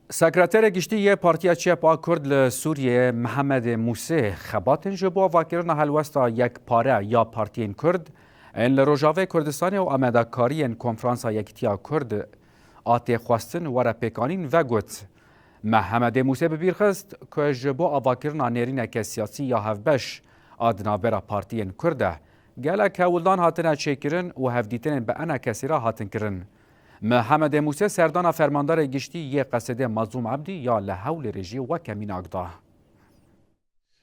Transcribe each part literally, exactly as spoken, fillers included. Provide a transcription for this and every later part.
Sekreterê Giştî yê Partiya Çep a Kurd li Sûriyeyê Mihemedê Mûsê xebatên ji bo avakirina helwesta yekpare ya partiyên Kurd ên li Rojavê Kurdistanê û amedakariyên Konferansa Yekîtiya Kurd a tê xwestin were pêkanîn vegot. Mihemedê Mûsê bi bîr xist ku ji bo avakirina nêrîneke siyasî ya hevbeş a di navbera partiyên Kurd de gelek hewldan hatine çêkirin û hevdîtinên bi enekesî re hatin kirin. Mihemedê Mûsê serdana fermandarê giştî yê Qesedê Mazlûm Ebdî ya li Hewlêrê jî weke mînak da.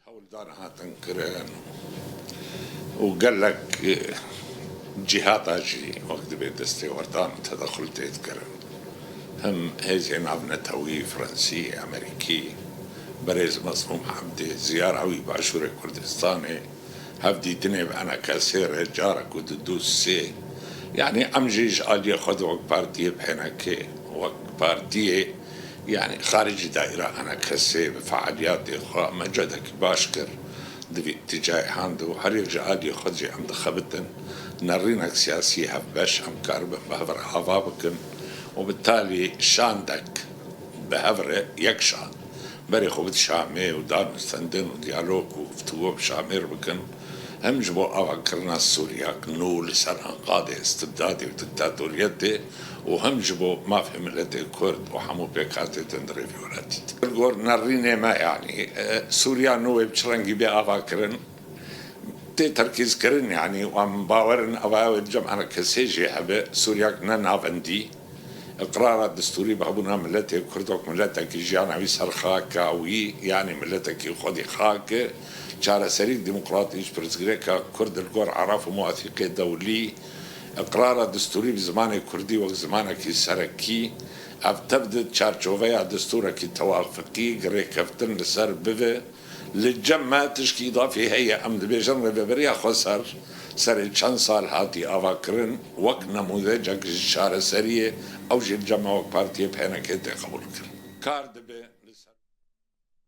Hewldan hatin kirin û gelek, e, cihata jî wek dibê destêwerdan û tedexul tê dikirin. Hem hêzên navnetewî, Fransî, Amerîkî, berêz Mazlûm Ebdî, ziyara wî Başûrê Kurdistanê, hevdîtinê bi enekesê re carek û du du sê. Yanî em jî ji aliyê xwe de wek partiyê P N K, wek partiyê, yanî xaricî daîra enekesê bi fealiyatê xwe me cedekî baş kir. Di vî, di cayê han de û her yek ji aliyê xwe jî em dixebitin nerînek siyasî hevbeş em karibin bi hev re ava bikin û bi talî şandek bi hev re yek şand. Berê xwe bid Şamê û danûstendin û diyalog û guftûgo bi Şamê re bikin, hem ji bo avakirina Sûriyak nû li ser enqadê istibdadê û diktatoriyetê û hem ji bo mafê miletê Kurd û hemû pêkhatê din di rêvî welatî de. Li gor nerînê me, yanî, e, Sûriya nû wê bi çi rengî bê avakirin, tê terkîzkirin, yanî, û em bawer in eva wê di cem enekesê jî hebe, Sûriyak ne navendî. Iqrara destûrî bi hebûna miletê Kurd wek miletekî jiyana wî ser xaka wî, yanî miletekî xwedî xak e, çareserî demokratî ji pirsgirêka Kurd li gor eraf û muwasîqê dewlî, iqrara destûrî bi zimanê Kurdî wek zimanekî serekî, ev tev di çarçoveya destûrekî tewafiqî, girêkeftin li ser bive. Li cem me tişkî îdafî heye, em dibêjin rêveberiya xweser serê çend sal hatî avakirin, wek nemûdecek ji çareseriyê, ew jî li cem me wek partiyê P N K tê qebûlkirin. Kar dibe.